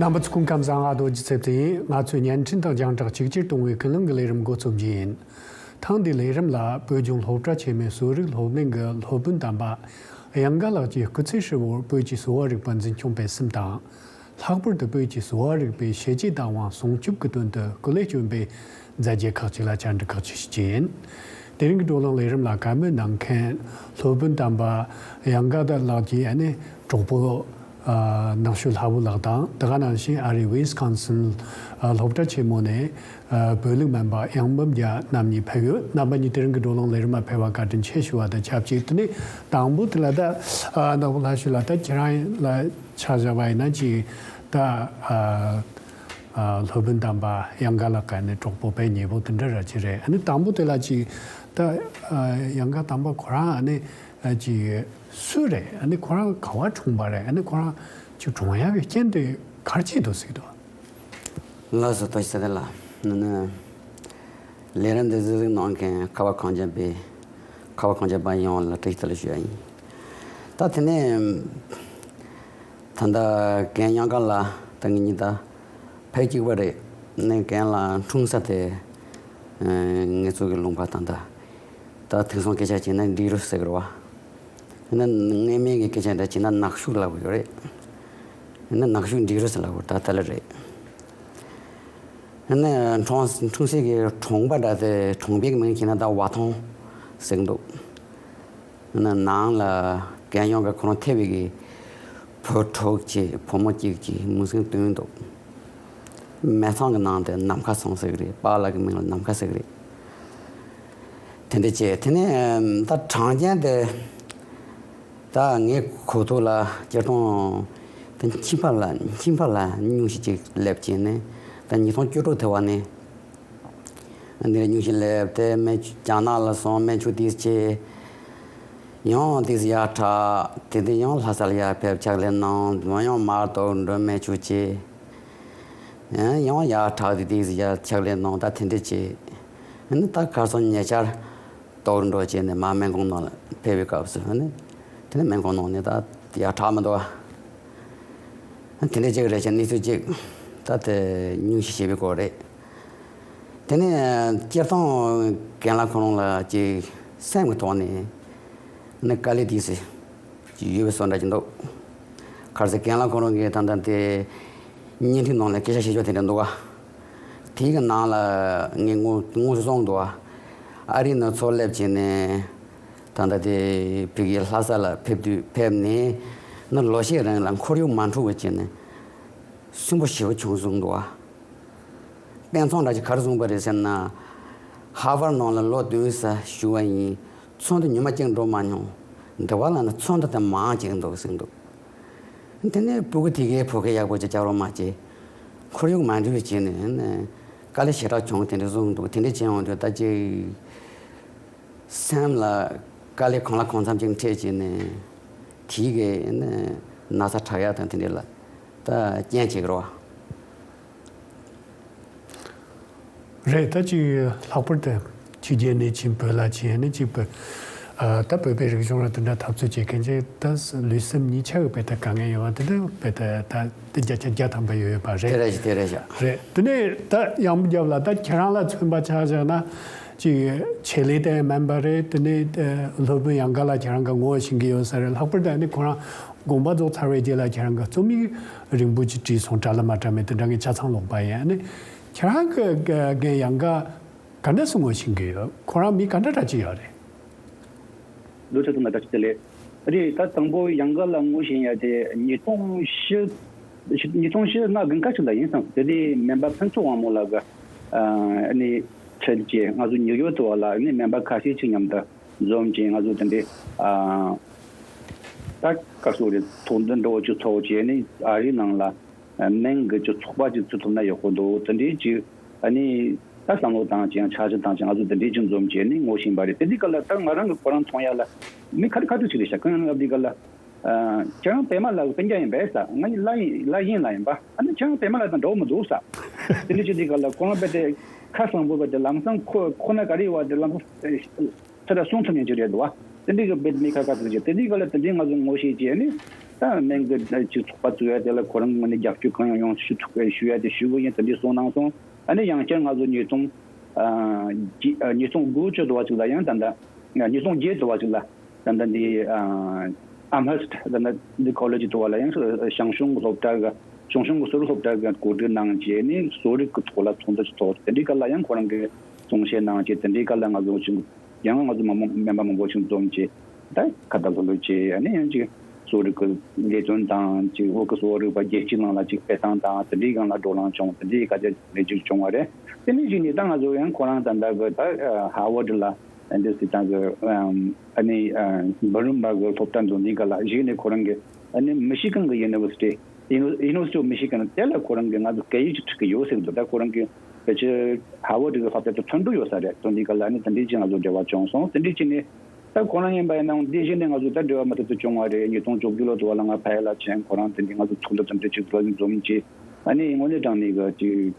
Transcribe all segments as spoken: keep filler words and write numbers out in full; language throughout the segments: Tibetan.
རྣམ་པ་ཚོ་སྐུ་ཁམས་བཟང་། ཨ་རྡོ་རྗེ་ཚེ་བརྟན་ཡིན། ང་ཚོས་བརྙན་འཕྲིན་དང་རྒྱང་བསྒྲགས་གཅིག་གྱུར་གཏོང་བའི་ཀུན་གླེང་གི་ལས་རིམ་འགོ་རྩོམ་རྒྱུ་ཡིན། ཐེངས་འདིའི་ལས་རིམ་ལ་བོད་ལྗོངས་སློབ་གྲྭ་ཆེན་མོའི་གསོ་རིག་སློབ་གླིང་གི་སློབ་དཔོན་དམ་པ་ཡང་དགའ་ལགས་ཀྱིས་སྐུ་ཚེ་ཧྲིལ་བོར་བོད་ཀྱི་གསོ་བ་རིག་པ་འཛིན་སྐྱོང་སྤེལ་གསུམ་དང་། ལྷག་པར་དུ་བོད་ཀྱི་གསོ་བ་རིག་པའི་ཤེས་བྱའི་བདག་དབང་སྲུང་སྐྱོབ་ཀྱི་དོན་དུ་སྐུ་ལས་བསྐྱོན་པའི་མཛད་རྗེས་ཁག་ཅིག་ལ་བཅར་འདྲི་ཁག་ཅིག་ཞུ་རྒྱུ་ཡིན། དེ་རིང་གི་བགྲོ་གླེང་ལས་རིམ་ལ་བཀའ་མོལ་གནང་མཁན་སློབ་དཔོན་དམ་པ་ཡང་དགའ་ལགས་ཀྱི་ཨ་ནི་གྲོགས་པོ་ཨ་ནག་ཤོད་ལྷ་བུ་ལགས་དང་། དེ་ག་ནང་བཞིན་ཨ་རིའི་ཝི་སི་ཀོན་སིན་ཨ་སློབ་གྲྭ་ཆེན་མོ་ནས་ཨ་བོད་ལུགས་སྨན་པ་གཡང་འབུམ་རྒྱལ་རྣམ་གཉིས་ཕེབས་ཡོད། རྣམ་པ་གཉིས་དེ་རིང་གི་བགྲོ་གླེང་ལས་རིམ་ལ་ཕེབས་པར་བཀའ་དྲིན་ཆེ་ཞུ་བ་དང་ཆབས་ཅིག་དེ་ནས་དང་པོ་དེ་ལ་ད་ཨ་ནག་པོ་ལྷ་ཤོད་ལགས། ད་ཁྱེད་རང་ལ་ཆ་བཞག་པ་ཡིན་ན་ཅིག་ད་ཨ་ཨ་སློབ་དཔོན་དམ་པ་ཡང་དགའ་ལགས་ཀྱི་ནི་གྲོགས་པོ་དཔེ་ཉེ་པོ་དེ་འདྲ་ར་ཅིག་རེད། ཨ་ནི་དང་པོ་དེ་ལ་ཅིག་ད་ཨ་ཡང་དགའ་དམ་པ་ཁོ་རང་ཨ་ནི་ཨ་ཅིག་སུ་རེད། ཨ་ནི་ཁོ་རང་ག་བ་འཁྲུངས་པ་རེད། ཨ་ནི་ཁོ་རང་ཅིག་གྲོངས་ཡག་གི་རྐྱེན་དེ་ག་རེ་བྱས་འདུག་ཟེར་གྱི་འདུག་ལགས་སོ། ཐུགས་རྗེ་ཆེ། དེ་ལ་ནི་ནི་ལས་རིམ་འདི་གཟིགས་གཟིགས་གནང་མཁན་ཁ་བ་གངས་ཅན་པའི་ཁ་བ་གངས་ཅན་པ་ཡོངས་ལ་བཀྲ་ཤིས་བདེ་ལེགས་ཞུ་ཡ་ཡིན། ད་དེ་ནས་ད་ལྟ་རྒན་ཡང་དགའ་ལགས་ད་ངེད་གཉིས་ད་ཕ་གཅིག་པ་རེད། ནས་རྒན་ལགས་འཁྲུངས་ས་དེ་ཨ་ངེད་ཚོ་གི་ལུང་པ་ད་ལྟ་ད་དེང་སང་སྐད་ཆ་བྱས་ན་འབྲི་རུ་ཟེར་གི་རེད་བ། ཡང་ན་སྔ་མའི་གི་སྐད་ཆ་འདྲ་བྱས་ན་ནག་ཤུག་ལབ་ཀྱི་ཡོད་རེད། ཡང་ན་ནག་ཤུག་འབྲི་རུ་ཟེར་ལབ་ཀྱི་ཡོད་རེད། ད་དེ་ལ་རེད། ཡང་ན་འཁྲུངས་འཁྲུངས་སའི་གི་གྲོང་པ་འདྲ་དེ་གྲོང་པའི་གི་མིང་བྱས་ན་ད་བ་ཐང་ཟེར་གི་འདུག་ཡང་ན་ནང་ལ་རྒན་ཡང་དགའ་ཁོ་རང་ཐེ་བའི་གི་བུ་དྲུག་བྱས་བུ་མོ་གཅིག་བྱས་མུ་སེང་བདུན་འདུག་སྨད་ཚང་གི་ནང་དེ་ནམ་མཁའ་ཚང་ཟེར་གི་རེད། པཱ་ལགས་ཀྱི་མིང་ལ་ནམ་མཁའ་ཟེར་གི་རེད། དེ་འདྲ་བྱས། དེ་ནས་ད་གྲངས་ཅན་དེ་ད་ངའི་གོ་ཐོག་ལ་སྤྱིར་བཏང་དེ་ཁྱིམ་པ་ལ་ཁྱིམ་པ་ལ་སྙུང་གཞི་ཅིག་སླེབས་བྱས་ནས་ད་ཉིས་སྟོང་བཅུ་དྲུག་དེ་བ་ནས་འདིར་སྙུང་གཞི་སླེབས་ཏེ་སྨན་རྒྱ་ནག་ལ་སོང་། སྨན་ཆུ་ཏིས་བྱས། ཡང་ཏིས་ཡར་དྲག་དེ་དུས་ཡང་ལྷ་ས་ལ་ཡར་ཕེབས་ཕྱག་ལས་གནང་། ཡང་མར་དོ་འགྲོ་སྨན་ཆུ་བྱས། ཡང་ཡར་དྲག་དེ་ཏིས་ཡར་ཕྱག་ལས་གནང་། ད་དེ་འདྲ་བྱས། ནི་ད་ཁ་སང་ཉེ་ཆར་དོ་འགྲོ་བྱས་ནས་མར་སྨན་ཁང་ནང་ལ་ཕེབས་པའི་སྐབས་སུ་ནི་དེ་ནས་སྨན་ཁང་ནང་ནས་ད་ཡར་དྲག་མི་འདུག་བ། དེ་འདྲ་ཅིག་རེད་ཤག་གནས་ཚུལ་གཅིག་ད་དེ་སྙུང་གཞི་བྱས་པའི་སྐོར་རེད། དེ་ནས་སྤྱིར་བཏང་རྒན་ལགས་ཁོ་རང་ལ་ཅིག་སེམས་ཀྱི་ཐོག་ནས་ནི་དཀའ་ལས་དེ་ཚོ་ཅིག་ཡོད་པའི་བཟོ་འདྲ་ཅིག་འདུག་ག་རེ་ཟེར་རྒན་ལགས་ཁོ་རང་གིས་ད་ལྟ་དེ་བརྙན་འཕྲིན་ནང་ལ་སྐད་ཆ་བཤད་ཕྱོགས་དེ་འདྲ་འདུག་ག་དེའི་གི་ནང་ལ་ངས་དངོས་དངོས་སུ་གསུངས་འདུག་ག་ཨ་རི་ནས་ཚུར་སླེབས་བྱས་ནས་ད་ལྟ་དེ་ཕ་གི་ལྷ་ས་ལ་ཕེབས་དུས་ཕེབས་ནས་ནི་ལོ་ཤས་རིང་ལ་ཁོར་ཡུག་མ་འཁྲུག་པ་བྱས་ནས་སུན་པོ་ཞེ་པོ་བྱུང་གསུངས་འདུག་ག་དཔེ་མཚོན་འདྲ་ཅིག་ག་རེ་གསུངས་པ་རེད་ཟེར་ན། ཧར་ཝར་ནང་ལ་ལོ་བདུན་ཙམ་བཞུགས་པ་ཡིན། ཚོགས་འདུ་ཉི་མ་གཅིག་འགྲོ་མ་མྱོང་། འདི་བ་ལ་ནི་ཚོགས་འདུ་དེ་མང་ཅིག་འདུག་ཟེར་འདུག་དེ་ནས་སྤུ་གུ་དེ་གའི་བོད་སྐད་ཡག་པོ་ཅིག་སྐྱབས་རོགས་མ་བྱས། ཁོར་ཡུག་མ་འགྲིག་པའི་རྗེས་ནས་དཀའ་ལས་ཞེ་དྲག་བྱུང་། དེ་འདྲ་གསུངས་འདུག་དེ་འདྲ་བྱས་ཡོང་དུས་ད་ཅིག་སེམས་ལ་དཀའ་ལས་གང་ལ་གང་འཚམ་ཅིག་འཕྲད་བྱས་ནས་དེ་གའི་ནི་ན་ཚ་དྲག་ཡག་དང་དེ་འདྲ་ལ་ད་རྐྱེན་བྱེད་ཀྱི་རེད་བ། རེད། ད་ཅིག་ལྷག་པར་དུ་ཕྱི་རྒྱལ་ནས་ཕྱིན་བོད་ལ་ཕྱིན་ནས་ཅིག་བོད་ཨ་ད་བོད་པའི་རིག་གཞུང་ལ་དེ་འདྲ་འཐབ་རྩོད་བྱེད་མཁན་ཅིག་ད་ལུས་སེམས་གཉིས་ཆ་གི་དཔེ་ད་དཀའ་ངལ་ཡོད་པ་དེ་འདྲ་དཔེ་ད་ད་དེ་བརྒྱ་ཆ་བརྒྱ་ཐམ་པ་ཡོད་ཡོད་པ་རེད། དེ་རེད་ཤག་དེ་རེད་ཤག་རེད། དེ་ནས་ད་ཡང་བུ་རྒྱབ་ལ་ད་ཁྱེད་རང་ལ་མཚོན་པ་ཆ་བཞག་ན་ཅིག་ཆེད་ལས་དེ་མིན་པ་རེད། དེ་ནས་སློབ་དཔོན་ཡང་དགའ་ལགས་ཁྱེད་རང་གི་ངོ་ཤེས་ཀྱི་ཡོད་ས་རེད། ལྷག་པར་དུ་ཨ་ནི་ཁོ་རང་དགོངས་པ་རྫོགས་ཚར་བའི་རྗེས་ལ་ཁྱེད་རང་གི་རྩོམ་ཡིག་རིང་པོ་ཅིག་བྲིས་སོང་། བྲ་ལ་མ་བྲ་མེད་དེ་འདྲ་ངས་ཆ་ཚང་ཀློག་པ་ཡིན། ཨ་ནི་ཁྱེད་རང་གི་རྒན་ཡང་དགའ་ག་འདྲ་སེ་ངོ་ཤེས་ཀྱི་ཡོད། ཁོ་རང་མི་ག་འདྲ་འདྲ་ཅིག་ཡོད་རེད། ལོ་ཆ་ཚང་ལ་བཀྲ་ཤིས་བདེ་ལེགས། རེད། ད་དང་པོ་ཡང་དགའ་ལགས་ངོ་ཤེས་ཡ་དེ་ཉིས་སྟོང་བཞི་ཉིས་སྟོང་བཞི་ལྔ་དགུན་ཁ་ཅིག་ལ་ཡིན་བསམ། དེ་དུས་སྨན་པ་ཕུན་ཚོགས་དབང་མོ་ལགས་ཀྱིས་ཨ་ནི་ཁྲིད་བྱས་ང་ཚོ་ཉིའུ་ཡོག་ཏུ་བ་ལ་ཨ་ནི་སྨན་པ་ཁ་ཤས་ཅིག་མཉམ་དུ་འཛོམས་བྱས། ང་ཚོ་དེ་འདྲའི་ཨ་ད་སྐབས་སུ་རེད། ཚོགས་འདུ་འདྲ་བོ་ཅིག་ཚོགས་བྱས་ནས་ཨ་རིའི་ནང་ལ་སྨན་གྱི་ཅིག་ཚོགས་པ་ཅིག་བཙུགས་ཐུབ་ན་ཡག་པོ་འདུག་དེ་འདྲའི་ཅིག་ཨ་ནི་ད་བསམ་བློ་བཏང་བྱས་ཡང་ཆ་འཇོག་བཏང་བྱས་ང་ཚོ་དེ་འདྲའི་ཅིག་འཛོམས་བྱས་ནས་ངོ་ཤེས་པ་རེད། དེ་དུས་སྐབས་ལ་ད་ང་རང་གི་ཁོ་རང་མཐོང་ཡ་ལ་མི་ཁ་ཁ་ཐུག་ཅིག་རེད་ཤག་གང་ཡིན་ལབ་དུས་སྐབས་ལ། ཨ་ཁྱེད་རང་པད་མ་ལགས་སྤུན་ཀྱག་ཡིན་པས་ས། ང་ཡི་བླ་ཡིན་བླ་ཡིན་ལ་ཡིན་པ། ཨ་ནི་ཁྱེད་རང་པད་མ་ལགས་དང་འདྲ་བོ་མི་འདུག་ས། དེ་འདྲ་བྱེད་དུས་སྐབས་ལ་ཁོ་རང་དཔེ་དེ་ཁ་གསང་པོ་དཔེ་དེ་ལམ་སང་ཁོ་ཁོ་ན་ག་རེ་བ་དེ་ལམ་སང་ཚེ་ར་གསུང་ཐུབ་མཁན་ཅིག་རེད་འདུག་བ། དེ་འདྲ་གི་དཔེ་མི་ཁ་ཁ་ཐུག་ཅིག་དེ་འདྲའི་སྐབས་ལ་དེ་འདྲའི་ང་ཚོ་ངོ་ཤེས་བྱས་ནས། ད་སྨན་གྱི་ཅིག་ཚོགས་པ་བཙུགས་ཡ་དེ་ལ་ཁོ་རང་ངོས་ནས་རྒྱབ་སྐྱོར་གང་ཡང་ཡོང་ཞུ་ཐུབ་ཞུ་ཡ་དེ་ཞུ་གི་ཡིན། དེ་འདྲ་གསུངས་གནང་སོང་། ཨ་ནི་ཡང་བསྐྱར་ང་ཚོ་ཉིས་སྟོང་ཨ་ཉིས་སྟོང་དགུ་བཅུ་དུ་བ་ཅིག་ལ་ཡང་ད་ལྟ་ཉིས་སྟོང་བརྒྱད་དུ་བ་ཅིག་ལ་ད་ལྟ་འདི་ཨམ་ཧར་སི་ཊི་ད་ལྟ་འདི་ཀོ་ལེ་ཇི་དུ་བ་ལ་ཡང་ཞང་ཞུང་གི་སློབ་གྲྭ་གི་ཞང་ཞུང་གི་གསོ་རིག་སློབ་གྲྭ་གི་གོ་སྒྲིག་གནང་བྱས་ནས་གསོ་རིག་གི་ཐོག་ལ་ཚོགས་འདུ་ཞིག་ཚོགས། དེ་འདྲའི་སྐབས་ལ་ཡང་ཁོ་རང་གིས་གསུང་བཤད་གནང་བྱས། དེ་འདྲའི་སྐབས་ལ་ང་ཚོ་ཅིག་ཡང་ང་ཚོ་མི་མང་སྨན་པ་མང་པོ་ཞིག་འཛོམས་བྱས། ད་ཁ་བརྡ་ལྷོད་ལྷོད་བྱས། ཨ་ནི་ཡང་ཅིག་གསོ་རིག་གི་ལས་དོན་དང་ཅིག་བོད་ཀྱི་གསོ་བ་རིག་པ་རྒྱལ་སྤྱིའི་ནང་ལ་ཅིག་སྤེལ་སྟངས་དང་དེ་འདྲའི་སྒང་ལ་བགྲོ་གླེང་བྱུང་། དེ་འདྲའི་སྐད་ཆ་ལས་ཅིག་བྱུང་བ་རེད། དེ་ནས་གཞི་ནས་ད་ང་ཚོ་ཡང་ཁོ་རང་ད་ལྟ་གི་ད་ཧ་ཝར་ཌི་ལ་འདི་སི་ཏང་གི་ཨ་ནི་འབུམ་རམས་པ་གི་སློབ་གྲྭ་འཛུགས་འཛིན་སྐབས་ལ་གཞི་ནས་ཁོ་རང་གི་ཨ་ནི་མི་ཤི་གན་གི་ཡུ་ནི་ཝར་སི་ཊི་University of Michigan དེ་ལ་ཁོ་རང་གི་ང་ཚོ་སྐད་ཡིག་ཅིག་ཁྲིད་ཀྱི་ཡོད་ཟེར་གི་འདུག་ད་ཁོ་རང་གི་ཕལ་ཆེར་ཧ་ཝར་ཌི་གི་ལྷག་པར་དུ་ཐོན་འདོད་ཡོད་ས་རེད། དོན་འདི་ག་ལ་ནི་དེ་འདྲའི་ཅིག་ང་ཚོ་འབྲེལ་བ་བྱུང་སོང་། དེ་འདྲའི་ཅིག་ནི་ད་ཁོ་རང་ཡིན་པ་ཡིན་ནའང་འདི་གཞི་ནས་ང་ཚོ་ད་འབྲེལ་བ་མུ་མཐུད་དུ་བྱུང་བ་རེད། ཉིས་སྟོང་བཅུ་དགུ་ལོ་དུ་བ་ལ་ང་ཕ་ཡུལ་ལ་ཕྱིན། ཁོ་རང་དེ་འདྲའི་ང་ཚོ་ཚོགས་འདུ་དེ་འདྲའི་ཅིག་འཛོམས་བྱས། ཨ་ནི་དངོས་གནས་དྲང་གནས་གི་ཅིག་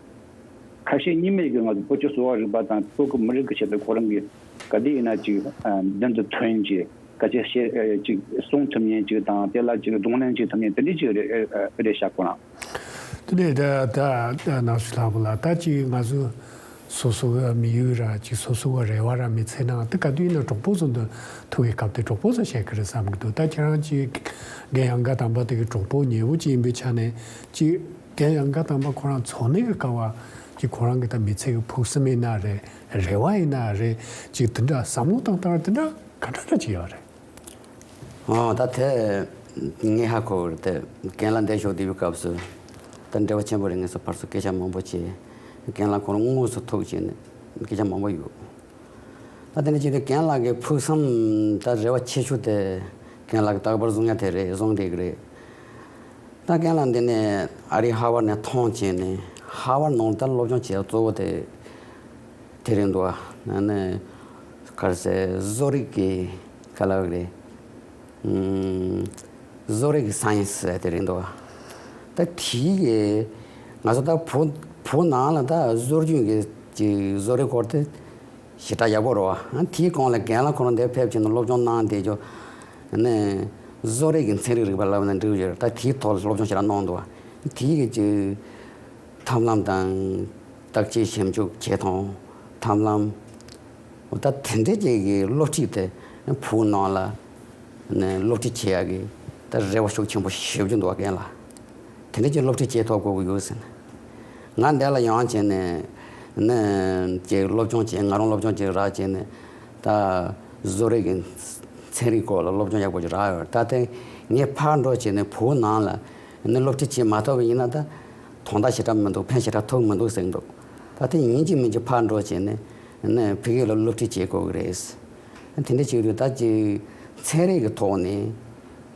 ཁ་ཞེ་གཉིས་མེད་ཀྱི་ང་ཚོ་བོད་ཀྱི་གསོ་བ་རིག་པ་དང་བོད་ཀྱི་མི་རིགས་ཀྱི་ཆེད་དུ་ཁོ་རང་གིས་ག་དུས་ཡིན་ན་ཅིག་མདུན་དུ་ཐོན་བྱས། སྐད་ཆ་བཤད་ཨ་ཅིག་གསུང་ཐུབ་མཁན་ཅིག་དང་། དེ་ལ་ཅིག་གདོང་ལེན་བྱེད་ཐུབ་མཁན་དེ་འདྲ་ཅིག་རེད་ཨ་རེད་ཤག་ཁོ་རང་། དེ་ནས་ད་ད་ད་ནང་སུ་ལྷག་པ་ལ་ད་ཅིག་ང་ཚོ་སོ་སོ་གི་དམིགས་ཡུལ་ར་ཅིག་སོ་སོ་གི་རེ་བ་ར་མི་ཚེ་ནང་དེ་ག་དུས་ཡིན་ན་གྲོགས་པོ་ཚོ་འདི་ཐུག་གི་སྐབས་དེ་གྲོགས་པོ་ཚོ་བཤད་གི་རེད་བསམ་གི་འདུག་ད་ཁྱེད་རང་ཅིག་རྒན་ཡང་ག་དམ་པ་དེ་གི་གྲོགས་པོ་ཉེ་བོ་ཅིག་ཡིན་པའི་ཆ་ནས་ཅིག་རྒན་ཡང་ག་དམ་པ་ཁོ་རང་འཚོ་གནས་གི་སྐབས་བ་ཅིག་ཁོ་རང་གི་ད་མི་ཚེ་གི་ཕུགས་བསམ་ཡིན་ན་རེད། རེ་བ་ཡིན་ན་རེད། ཅིག་དེ་འདྲ་བསམ་བློ་བཏང་སྟངས་དེ་འདྲ་ག་འདྲ་འདྲ་ཅིག་ཡོད་རེད། ཨོ་ད་དེ་ངས་ཧ་གོ་གི་རེད་དེ། རྒན་ལགས་འདིར་བཞུགས་བསྡད་པའི་སྐབས་སུ་ད་འབྲེལ་བ་ཆེན་པོ་རེད། ངེད་ཚོ་ཕར་ཚུར་སྐད་ཆ་མང་པོ་བྱས། རྒན་ལགས་ཁོ་རང་དངོས་སུ་ཐུག་བྱས་ནས་སྐད་ཆ་མང་པོ་ཡོད། ད་དེ་ནས་ཅིག་དེ་རྒན་ལགས་ཀྱི་ཕུགས་བསམ་ད་རེ་བ་ཆེ་ཤོས་དེ་རྒན་ལགས་ཀྱིས་རྟག་པར་བཟུང་ཡ་དེ་རེད། བཟུང་བསྡད་ཀྱི་རེད། ད་རྒན་ལགས་འདི་ནས་ཨ་རི་ཧ་ཝར་ནས་ཐོན་བྱས་ནས་ཧ་ཝར་ནང་ད་སློབ་སྦྱོང་བྱས་གཙོ་བོ་དེ་དེ་རེད་འདུག་ཨ། ནི་ག་རེ་ཟེར་བཟོ་རིག་གི་ག་ལབ་རེད། ཨུམ། བཟོ་རིག་གི་སའེན་སི་དེ་རེད་འདུག་ཨ། ད་དེའི་གི་ང་ཚོ་ད་བོད་བོད་ནང་ལ་ད་བཟོ་བཅོས་གི་ཅིག་བཟོ་རིག་སྐོར་དེ་ཞེ་དྲག་ཡག་པོ་རེད་བ། དེའི་གོང་ལ་རྒན་ལགས་ཁོ་རང་འདིར་ཕེབས་བྱས་ནས་སློབ་སྦྱོང་གནང་བསྡད་རྒྱུ། ནི་བཟོ་རིག་གི་ཚན་རིག་རིག་པ་ལབ་ན་འགྲིག་ཡོད་རེད། ད་དེའི་ཐོག་ལ་སློབ་སྦྱོང་ཞེ་དྲག་གནང་འདུག་བ། དེའི་གི་ཅིག་ཐབས་ལམ་དང་བརྟག་དཔྱད་ཞིབ་འཇུག་བྱེད་སྟངས་ཐབས་ལམ། ད་དེ་འདྲའི་ཅིག་གི་སློབ་ཁྲིད་དེ་བོད་ནང་ལ་ནི་སློབ་ཁྲིད་བྱེད་ཡག་གི་ད་རེ་བ་ཤུགས་ཆེན་པོ་ཞེ་པོ་ཅིག་འདུག་བ་རྒན་ལགས། དེ་འདྲ་ཅིག་སློབ་ཁྲིད་བྱེད་ཐུབ་དགོས་ཀྱི་ཡོད་ཟེར་ནས། ང་འདི་ལ་ཡོང་བྱས་ནས་ནི་ཅིག་སློབ་སྦྱོང་བྱས། ང་རང་སློབ་སྦྱོང་ཅིག་རག་བྱས་ནས་ད་བཟོ་རིག་གི་ཚན་རིག་སྐོར་ལ་སློབ་སྦྱོང་ཡག་པོ་ཅིག་རག་ཡོད། ད་ལྟ་ངས་ཕར་འགྲོ་བྱས་ནས་བོད་ནང་ལ་ནི་སློབ་ཁྲིད་བྱེད་མ་ཐུབ་པ་ཡིན་ན་ད་དོན་དག་ཞེ་དྲག་མི་འདུག་ཕན་ཞེ་དྲག་ཐོགས་མི་འདུག་ཟེར་གྱི་འདུག་ད་ལྟ་ཡིན་གཅིག་མིན་གཅིག་ཕར་འགྲོ་བྱས་ནས་ནི་ཕ་གི་ལ་སློབ་ཁྲིད་བྱེད་དགོས་ཀྱི་རེད། དེ་འདྲ་བྱེད་དུས་ད་ཅིག་ཚན་རིག་གི་ཐོག་ནས་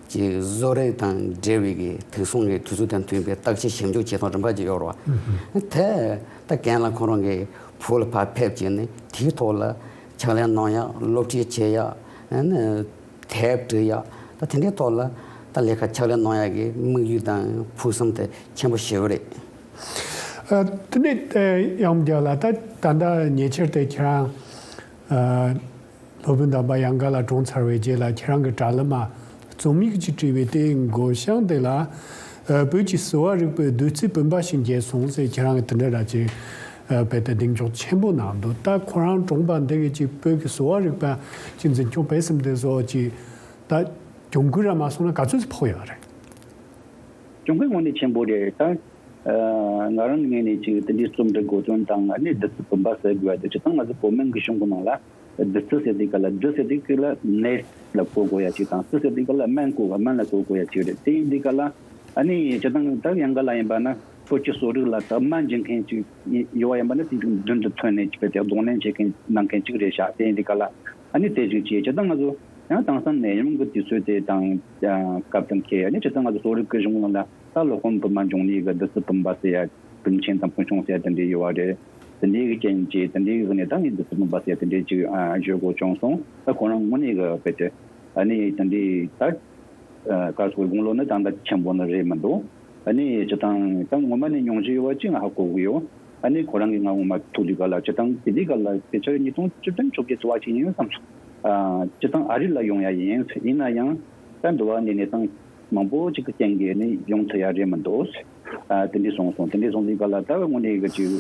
ཅིག་བཟོ་རིག་དང་འབྲེལ་བའི་གི་དེང་སང་གི་དུས་ཚོད་དང་མཐུན་པའི་བརྟག་དཔྱད་ཞིབ་འཇུག་བྱེད་སྟངས་རིམ་པ་ཅིག་ཡོད་རེད་བ། དེ་ད་རྒན་ལགས་ཁོ་རང་གིས་བོད་ལ་ཕར་ཕེབས་བྱས་ནས་དེའི་ཐོག་ལ་ཕྱག་ལས་གནང་ཡག་སློབ་ཁྲིད་བྱེད་ཡག་ཨ་ནི་དེབ་འབྲི་ཡག་ད་དེ་འདྲའི་ཐོག་ལ་ད་ལས་ཀ་ཕྱག་ལས་གནང་ཡག་གི་དམིགས་ཡུལ་དང་ཕུགས་བསམ་དེ་ཆེན་པོ་ཞེ་པོ་རེད། ཨ། དེ་ནས་ཨ་ཡང་བསྐྱར་ལ་ད་ད་ལྟ་ཉེ་ཆར་དེ་ཁྱེད་རང་ཨ་སློབ་དཔོན་དམ་པ་ཡང་ག་ལ་གྲོངས་ཚར་བའི་རྗེས་ལ་ཁྱེད་རང་གི་དྲ་ལམ་མ་རྩོམ་ཡིག་ཅིག་བྲིས་པའི་དེའི་མགོ་བྱང་དེ་ལ་ཨ་བོད་ཀྱི་གསོ་བ་རིག་པའི་བདུད་རྩི་བུམ་པ་ཞིག་མཇལ་སོང་ཟེར་ཁྱེད་རང་གི་དེ་འདྲ་ར་ཅིག་ཨ་དཔེ་དེ་གདེང་འཇོག་ཆེན་པོ་གནང་འདུག་ད་ཁོ་རང་གྲོངས་པ་འདི་གི་ཅིག་བོད་ཀྱི་གསོ་བ་རིག་པ་ཅིག་འཛིན་སྐྱོང་སྤེལ་གསུམ་དེ་བཟོ་ཅིག་ད་གྱོང་གུན་ར་མ་སོང་ན་ག་ཚོད་ཕོག་ཡོད་རེད། གྱོང་གུན་དངོས་གནས་ཆེན་པོ་རེད། ད་ཨ་ང་རང་ངོས་ནས་ཅིག་དེ་འདྲའི་རྩོམ་འབྲི་དགོས་དོན་དང་ཨ་ནི་བདུད་རྩི་བུམ་པ་ཟེར་དགོས་ཡ་དེ་སྤྱིར་བཏང་ང་ཚོ་བོད་སྨན་གྱི་གཞུང་གི་ནང་ལ་བདུད་རྩི་ཟེར་དུས་ག་ལ་བདུད་ཟེར་དུས་ག་ལ་ནད་ལ་གོ་དགོས་ཡ་ཅིག་དང་རྩི་ཟེར་དུས་ག་ལ་སྨན་གོ་བ་སྨན་ལ་གོ་དགོས་ཡ་ཅིག་རེད། དེ་ཡིན་དུས་ག་ལ་ཨ་ནི་སྤྱིར་བཏང་ད་ཡང་ག་ལ་ཡིན་པ་ན་བོད་ཀྱི་གསོ་རིག་ལ་ད་སྨན་སྦྱིན་མཁན་ཅིག་ཡོད་པ་ཡིན་པ་ན་དེ་མདུན་དུ་ཐོན་ནས་ཅིག་དཔེ་དེ་གདོང་ལེན་བྱེད་མཁན་གནང་མཁན་ཅིག་རེད་ཤག་དེ་ཡིན་དུས་ག་ལ་ཨ་ནི་དེ་ཅིག་བྱས་སྤྱིར་བཏང་ང་ཚོ། ཡང་དེང་སང་ནད་ཡམས་ཀྱི་དུས་ཚོད་དེ་དང་ཨ་སྐབས་དང་འཁེལ་ཡ་ནི་སྤྱིར་བཏང་ང་ཚོ་གསོ་རིག་གི་གཞུང་ནང་ལ་ད་སློབ་དཔོན་བི་མ་འབྱུང་གནས་ཀྱི་བདུད་རྩི་བུམ་པ་ཟེར་ཡ་བུམ་ཆེན་དང་ཕུན་ཆུང་ཟེར་ཡ་དེ་འདྲའི་ཡོད་པ་རེད། དེ་འདྲའི་གི་རྐྱེན་གྱིས་དེ་འདྲའི་གི་ནས་ད་ངས་བདུད་རྩི་བུམ་པ་ཟེར་ཡ་དེ་འདྲའི་ཅིག་ཨ་བརྗོད་དགོས་བྱུང་སོང་། ད་ཁོ་རང་དངོས་གནས་གི་དཔེ་དེ་ཨ་ནི་དེ་འདྲའི་ད་ཨ་ག་སོ་དགུང་ལོ་ནི་ད་ལྟ་ཆེན་པོ་ནི་རེད་མི་འདུག་ཨ་ནི་སྤྱིར་བཏང་ད་ངོ་མ་ནས་མྱོང་རྒྱུ་ཡོད་པ་ཅིག་ང་ཧ་གོ་གི་ཡོད། ཨ་ནི་ཁོ་རང་གིས་ང་ངོ་མ་ཐུག་དུས་ག་ལ་སྤྱིར་བཏང་དེ་དུས་ག་ལ་དེ་ཆར་ཉིས་སྟོང་བཅུ་བདུན་བཅོ་བརྒྱད་དུ་བ་ཅིག་ཡིན་བསམ་སོང་། ཨ་སྤྱིར་བཏང་ཨ་རི་ལ་ཡོང་ཡ་ཡིན། ཡིན་ན་ཡང་ད་འདི་བ་ནས་གནས་སྟངས་ མང་པོ་ཅིག་གི་རྐྱེན་གྱིས་ནི་ཡོང་ཐུབ་ཡ་རེད་མི་འདུག། ཨ་དེ་འདྲ་སོང་སོང་། དེ་འདྲ་སོང་དུས་ག་ལ་ད་དངོས་གནས་གི་ཅིག་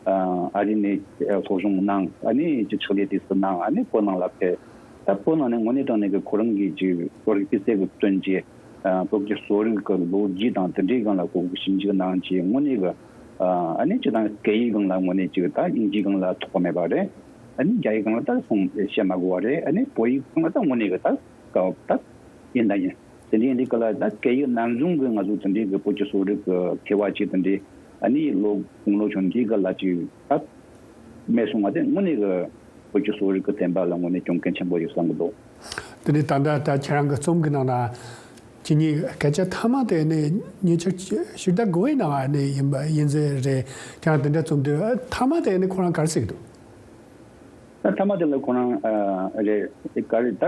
ཨ་ཨ་རི་ནས་སློབ་སྦྱོང་གནང་། ཨ་ནི་ཅིག་ཕྱག་ལས་དེ་ཚོ་གནང་། ཨ་ནི་བོད་ནང་ལ་ཕེབས། ད་བོད་ནང་ནས་དངོས་གནས་དྲང་གནས་གི་ཁོ་རང་གི་ཅིག་བོད་རིག་སྤུས་ཚད་གི་བཙོན་བྱས། ཨ་བོད་ཀྱི་གསོ་རིག་གི་ལོ་རྒྱུས་དང་དེ་འདྲའི་སྒང་ལ་ཁོ་གི་ཞིབ་འཇུག་གནང་བྱས། དངོས་གནས་གི་ཨ་ནི་སྤྱིར་བཏང་སྐད་ཡིག་སྒང་ལ་དངོས་གནས་ཅིག་ད་དབྱིན་ཇིའི་སྒང་ལ་ཐོགས་པ་མེད་པ་རེད། ཨ་ནི་རྒྱ་ཡིག་སྒང་ལ་ད་གསུང་བཤད་མ་དགོས་པ་རེད། ཨ་ནི་བོད་ཡིག་སྒང་ལ་ད་དངོས་གནས་གི་ད་སྐབས་ད་ཡིན་ད་ཡིན། དེ་འདྲའི་འདི་ག་ལ་ད་སྐད་ཡིག་ནང་བཟུང་གི་ང་ཚོ་དེ་འདྲའི་གི་བོད་ཀྱི་གསོ་རིག་གི་མཁས་པ་ཅིག་དེ་འདྲའི་ཨ་ནི་ལོ་དགུང་ལོ་ཆུང་འདི་ག་ལ་ཅིག་ད་མེད་སོང་བ་དེ་དངོས་གནས་གི་བོད་ཀྱི་གསོ་རིག་གི་བསྟན་པ་ལ་དངོས་གནས་གྱོང་གུན་ཆེན་པོ་ཡོད་བསམ་གི་འདུག། དེ་ནས་ད་ལྟ་ད་ཁྱེད་རང་གི་རྩོམ་གི་ནང་ན་ཁྱེད་ཉིད་སྐད་ཆ་མཐའ་མ་དེ་ནི་ཉེ་ཆར་ཕྱི་ཟླ་དགུ་པའི་ནང་ནས་ཡིན་པ་ཡིན་ཟེར་རེད། ཁྱེད་རང་དེ་འདྲ་རྩོམ་དུས་མཐའ་མ་དེ་ནི་ཁོ་རང་ག་རེ་ཟེར་གི་འདུག། ད་མཐའ་མ་དེ་ལ་ཁོ་རང་ཨ་རེད། ག་རེ་ད་